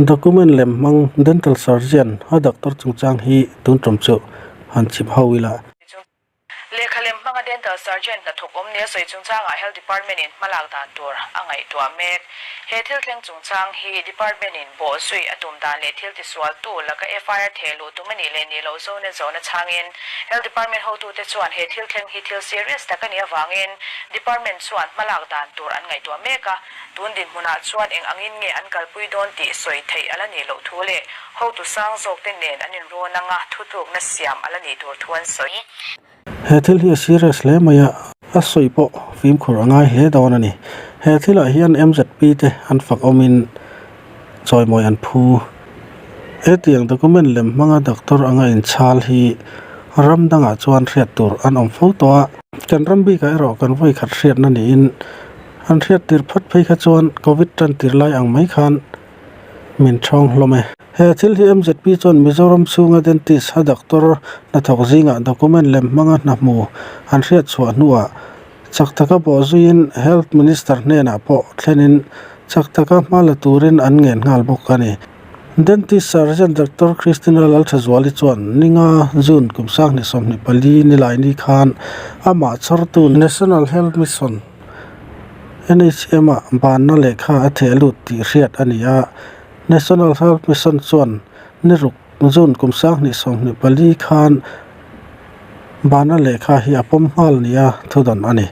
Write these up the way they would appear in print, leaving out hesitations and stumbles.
Document lem hmang Dental Surgeon a doctor chungchang hi tun tum chu han chhip ho ila. Lehkha lem hmanga Dental Surgeon hnathawk awm nia sawi chungchangah Health Department in hmalak dan tur a ngaihtuah mek. He thil thleng chungchang hi Department in bawh zui a tum dan leh thil tisualtu laka FIR theh luh tum a nih leh nih loh zawna zawhna chhangin Health Department hotute chuan he thil thleng hi thil serious tak a nih avangin Department chuan hmalak dan tur an ngaihtuah mek a. Tun dinhmunah chuan eng angin nge an kalpui dawn tih sawi theih a la nih loh thu leh hotu sang zawkte nen an inrawn anga thutlukna siam a la nih tur thu an sawi. He thil hi a serious hle mai a, a sawi pawh fimkhur a ngai hle dawn a ni. He thilah hian MZP te an fak awmin chawimawi an phu. Hetiang document lem hmanga doctor anga inchhal hi ram dangah chuan hriat tur an awm fo tawh a, kan ram bikah erawh kan vawikhat hriatna niin An hriat tir phawt phei kha chuan Covid tan tir lai ang mai khan min thawng hlawm e. He thil hi MZP chuan Mizoram chhunga dentist a doctor hnathawk zingah document lem hmanga hna hmu an hriat chhuah hnuah chak taka bawh zuiin Health Minister hnenah pawh thlenin chak taka hma la turin an ngen nghal bawk a ni. Dentist Surgeon Doctor Christina Lalthazuali chuan ninga June kum 2024 nilaini khan amah chhawrtu National Health Mission, NHM, ah banna lehkha a theh lut tih hriat a ni a. National Health Mission chuan ni ruk June kum 2024 khan banna lehkha hi a pawm nghal nia thudawn a ni.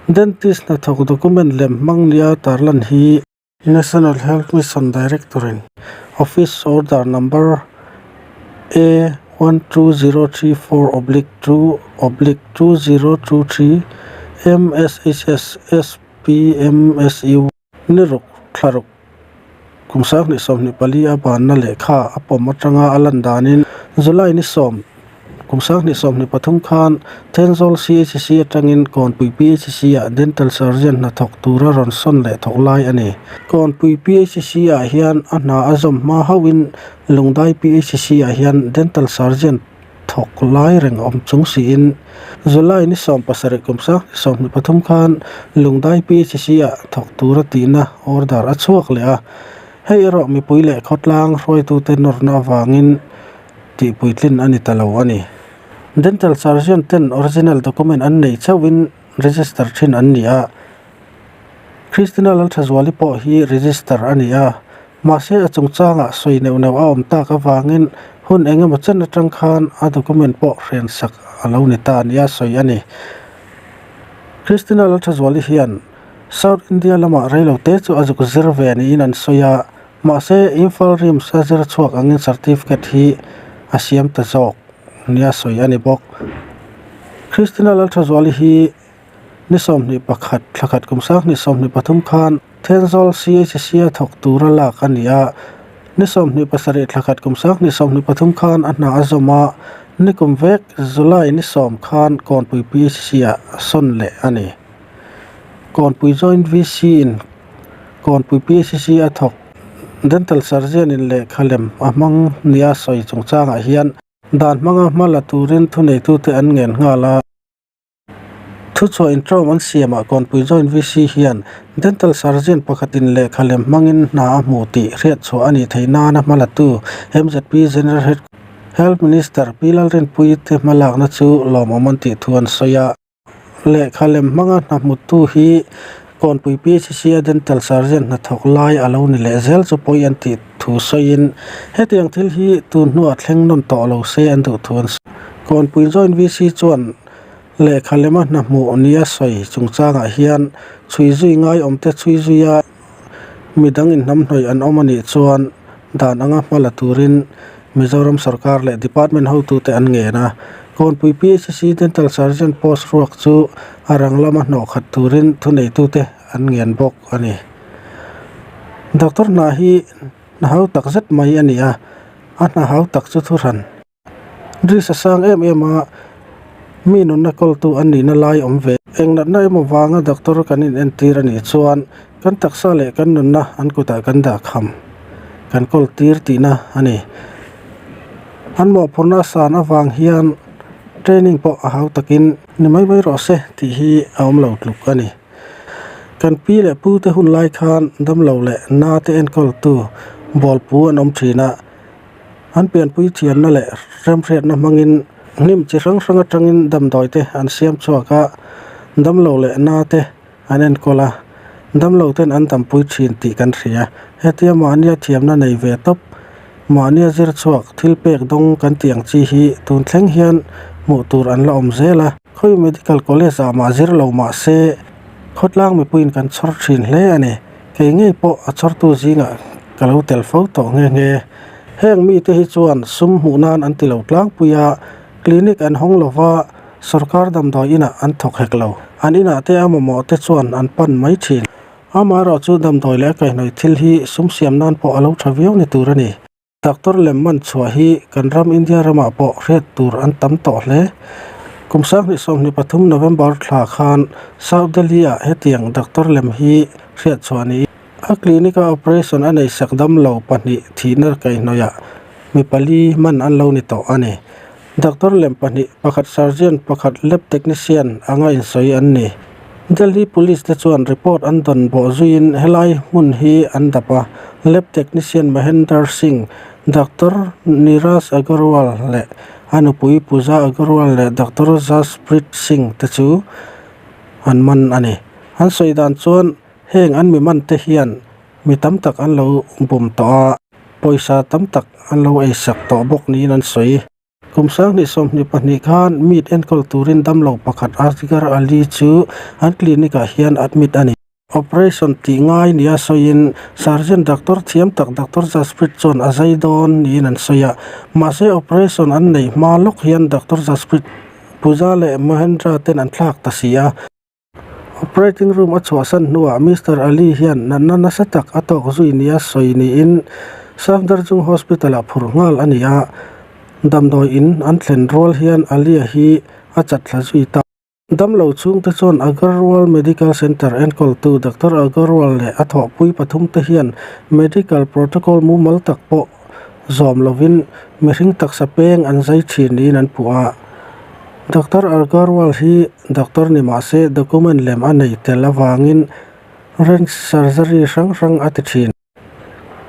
Dentist hnathawk document lem hmang nia tarlan hi, National Health Mission Director in Office Order Number A 12034 oblique 2 oblique 2023 MSHS SPMSU ni ruk thla ruk kum 2024 a banna lehkha a pawm atanga a lan danin July ni sawm Kum 2023 khan Thenzawl CHC atangin Kawnpui PHC ah Dental Surgeon hnathawk tura rawn sawn leh thawk lai a ni. Kawnpui PHC ah hian a hna a zawm hma hauhin Lungdai PHC ah hian Dental Surgeon thawk lai reng awm chung siin July ni 17 kum 2023 khan Lungdai PHC ah thawk tura tihna order a chhuak leh a. Hei erawh mipui leh khawtlang hruaitute nawrna avangin tih puitlin a ni ta lo a ni. Dental surgeon ten original document an nei chauhin register thin an ni a, Christina Lalthazuali pawh hi register a ni a, mahse a chungchangah sawi neuh neuh a awm tak avangin hun eng emaw chen atang khan a document pawh hrensak a lo ni ta nia sawi a ni. Christina Lalthazuali hian South India lamah reilote chu a zuk zir ve niin an sawi a, Mahse, Imphal RIMS a zir chhuak angin certificate hi a siam ta zawk nia sawi a ni bawk. Christina Lalthazuali hi ni 21 thla khat kum 2023 khan Thenzawl CHC a thawk tura lak a ni a, ni 27 thla khat kum 2023 khan a hna a zawm a, ni kum vek July ni sawm khan Kawnpui PHC ah sawn leh a ni. Kawnpui Joint VC in Kawnpui PHC a thawk. Dental surgeon in lehkha lem a hmang nia sawi chungchangah hian dan hmanga hma la turin thuneitute an ngen nghal a. Thuchhuah intawm an siamah Kawnpui Joint VC hian Dental surgeon pakhatin lehkha lem hmangin hna a hmu tih hriatchhuah a nih theih nana hma latu MZP General Head Health Minister Pi Lalrinpuii te hmalakna chu lawmawm an tih thu an sawi a. Lehkha lem hmanga hna hmutu hi Kawnpui PHC a Dental Surgeon hnathawk lai a lo ni leh zel chu pawi an tih thu sawiin hetiang thil hi tun hnuah thleng nawn tawh lo se an duh thu an sawi. Kawnpui Joint VC chuan lehkha lema hna hmuh nia sawi chungchangah hian chhui zui ngai awmte chhui zuia midang inhnamhnawih an awm a nih chuan dan anga hma la turin Mizoram sorkar leh department hotute an ngen a. Kawnpui PHC Dental Surgeon post ruak chu a rang lama hnawh khat turin thuneitute an ngen bawk a ni. Doctor hna hi hna hau tak zet mai a ni a, a hna hau tak chu thuhran. Risk a sang em em a, mi nunna kawltu an nihna lai awm ve. Eng natna emaw vanga doctor kan inentir a nih chuan kan taksa leh kan nunna an kutah kan dah kham, kan kawl tir tihna a ni. An mawhphurhna a san avang hian training pawh a hau takin ni mai mai rawh se tih hi a awm lo tluk a ni. Kan pi leh pu te hun lai khan damlo leh na te enkawltu Bawlpu an awm thin a, an pianpui thiamna leh remhriatna hmangin hnim chi hrang hrang atangin damdawi te an siam chhuak a, damlo leh na te an enkawl a, damlo ten an dampui thin tih kan hria. Hetia mahnia thiamna nei ve tawp, mahnia zir chhuak thil pek dawng kan tih ang chi hi tun thleng hian hmuh tur an la awm zel a. Khawi Medical College ah mah zir lo mah se khawtlang mipuiin kan chhawr thin hle a ni. Kei ngei pawh a chhawrtu zingah ka lo tel fo tawh nghe nghe. Heng mite hi chuan sum hmuh nan an ti lo tlangpui a, clinic an hawng lo va, sorkar damdawi inah an thawk hek lo. An inah te a mamawh te chuan an pan mai thin. Amaherawh chu damdawi leh a kaihhnawih thil hi sum siam nan pawh a lo tha viau ni tur a ni. Doctor lem man chhuah hi kan ram India ramah pawh hriat tur an tam tawh hle. Kum 2023 November thla khan South Delhi ah hetiang doctor lem hi hriat chhuah niin a clinic a operation a nei sak dam lo pahnih thihna kaihhnawihah mi pali man an lo ni tawh a ni. Doctor lem pahnih, pakhat surgeon, pakhat lab technician anga insawi an ni. Delhi Police te chuan report an dawn bawh zuiin helai hmun hi an dap a, lab technician Mahender Singh, Doctor Neeraj Agarwal leh a nupui Pooja Agarwal leh Doctor Jaspreet Singh te chu an man a ni. An sawi dan chuan heng an mi man te hian mi tam tak an lo bum tawh a, pawisa tam tak an lo eisak tawh bawk niin an sawi. Kum 2022 khan meat enkawl turin damlo pakhat Asghar Ali chu an clinic ah hian admit a ni. Operation tih ngai nia sawiin surgeon doctor thiam tak Doctor Jaspreet chuan a zai dawn niin an sawi a. Mahse operation an neih hma lawk hian Doctor Jaspreet, Pooja leh Mahendra ten an thlak ta si a. Operating room a chhuahsan hnuah Mister Ali hian natna nasa tak a tawk zui nia sawi niin Safdarjung Hospital-ah phur nghal a ni a, damdawi in an thlen rual hian Ali-a hi a chat thla zui ta. Damlo chhungte chuan Agarwal Medical Centre enkawltu Doctor Agarwal leh a thawhpui pathumte hian medical protocol mumal tak pawh zawm lovin mihring taksa peng an zai thin niin an puh a. Doctor Agarwal hi doctor ni mah se document lem a nei tel avangin wrench surgery hrang hrang a ti thin.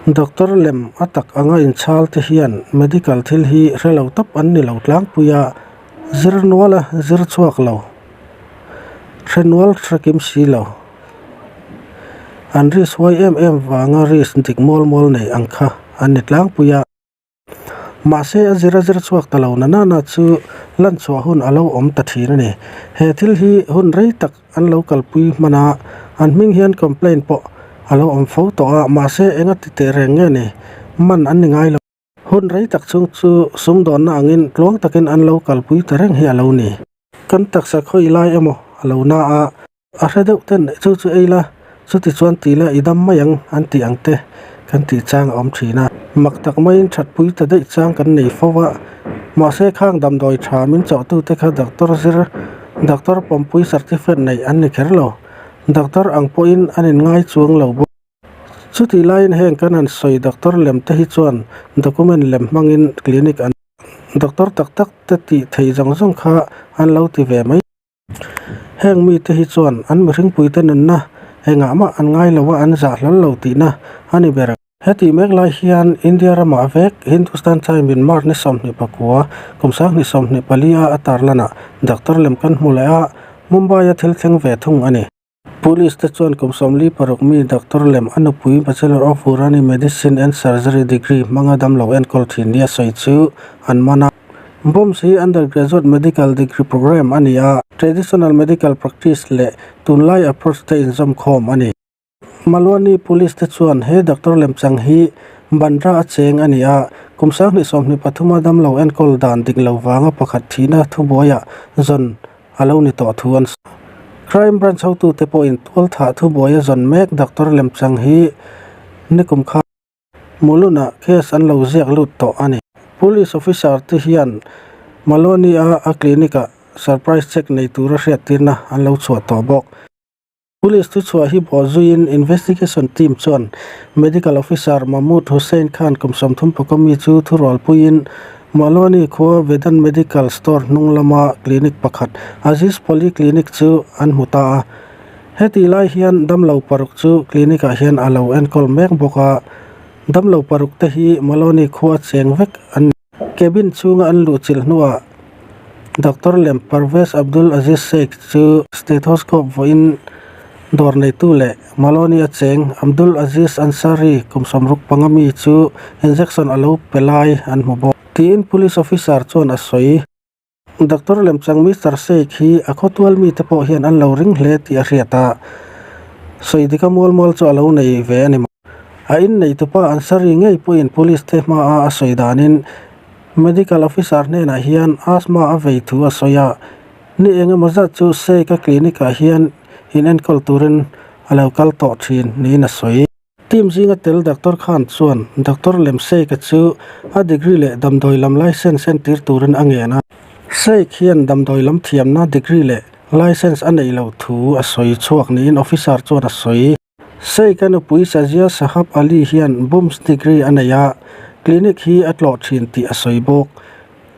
Doctor lem a tak anga inchhal te hian medical thil hi hre lo tawp an ni lo tlangpui a, zir nual a zir chhuak lo, hre nual hre kim si lo. An risk huai em em vanga risk dik mual mual nei ang kha an ni tlangpui a. Mahse a zir a zir chhuak ta lo na nana chu lan chhuah hun a lo awm ta thin a ni. He thil hi hun rei tak an lo kalpui hman a, an hming hian complaint pawh a lo awm fo tawh a, mahse enga ti teh reng nge ni, man an ni ngai lo. Hun rei tak chhung chu sumdawnna angin tluang takin an lo kalpui ta reng hi a lo ni. Kan taksa khawi lai emaw a lo na a. A hre deuh ten chu chu ei la, chuti chuan ti la i dam mai ang an tih ang te kan tih chang a awm thin a. Mak tak maiin thatpui ta daih chang kan nei fo a, mahse khang damdawi tha min chawhtute kha doctor zir, doctor pawmpui certificate nei an ni kher lo. Doctor ang pawhin an inngai chuang lo bawk. Chutih laiin heng kan han sawi doctor lem te hi chuan document lem hmangin clinic an doctor tak tak te tih theih zawng zawng kha an lo ti ve mai. Heng mite hi chuan an mihringpuite nunna engah mah an ngai lo a, an zah hlawl lo tihna a ni ber. Hetih mek lai hian India ramah vek Hindustan Times in March ni 29, kum 2024 a a tarlanah doctor lem kan hmu leh a, Mumbai a thil thleng ve thung a ni. Police te chuan kum 46 mi doctor lem a nupui Bachelor of Unani Medicine and Surgery degree hmanga damlo enkawl thin nia sawi chu an man a. BUMS hi undergraduate medical degree programme a ni a, traditional medical practice leh tunlai approach te inzawmkhawm a ni. Malwani Police te chuan he doctor lemchang hi Bandra a cheng a ni a, kum 2023 a damlo enkawl dan dik lo vanga pakhat thihna thubuaiah zawn a lo ni tawh thu an sawi. Crime Branch hotute pawhin tual thah thubuai a zawn mek Doctor Lemchang hi nikum kha Mulunah case an lo ziak lut tawh a ni. Police officer te hian Malwani-a a clinic-ah surprise check nei tura hriattirna an lo chhuah tawh bawk. Police thu chhuah hi bawh zuiin investigation team chuan Medical Officer Mahmood Hussain Khan kum 30 pawka mi chu thurualpuiin Malwani khua Vedant Medical Store hnung lama clinic pakhat Aziz Poly Clinic chu an hmu ta a. Hetih lai hian damlo paruk chu clinic ah hian a lo enkawl mek bawk a. Damlo parukte hi Maloni khua cheng vek an ni. Cabin chhunga an luh chilh hnuah Doctor lem Parvez Abdul Aziz Sheikh chu stethoscope vawiin dawr neitu leh Maloni a cheng Abdul Aziz Ansari kum 65 mi chu injection a lo pe lai an hmu bawk, tiin police officer chuan a sawi. Doctor lemchang Mister Sheikh hi a khawtual mite pawh hian an lo ring hle tih a hriat a, sawi dika mual mual chu a lo nei ve a ni. A inneitupa Ansari ngei pawhin police te hmaa a sawi danin medical officer hnenah hian asthma a vei thu a sawi a, ni eng emaw zat chu Sheikh a clinic ah hian inenkawl turin a lo kal tawh thin niin a sawi. Team zinga tel Doctor Khan chuan Doctor Lem Sheikh-a chu a degree leh damdawi lam licence entir turin a ngen a. Sheikh hian damdawi lam thiamna degree leh licence a neih loh thu a sawi chhuak niin officer chuan a sawi. Sheikh-a nupui Shazia Shahab Ali hian BUMS degree a nei a, clinic hi a tlawh thin tih a sawi bawk.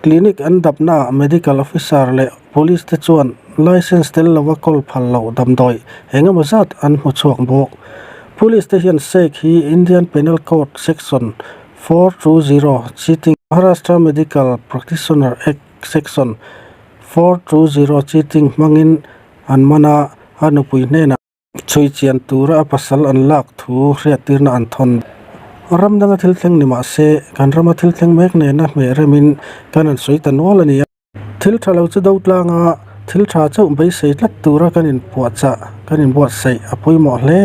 Clinic an dapnaah medical officer leh police te chuan licence tel lova kawl phal loh damdawi eng emaw zat an hmu chhuak bawk. Police te hian Sheikh hi Indian Penal Code section 420 cheating, Maharashtra Medical Practitioner Act section 420 cheating hmangin an man a, a nupui hnenah. Chhui chian tura a pasal an lak thu hriattirna an thawn. Ram danga thil thleng ni mah se, kan rama thil thleng mek nena hmeh remin kan han sawi ta nual a ni a. Thil tha lo chu do tlanga thil tha chauh beisei tlat tura kan inpuahchah, kan inbuatsaih a pawimawh hle.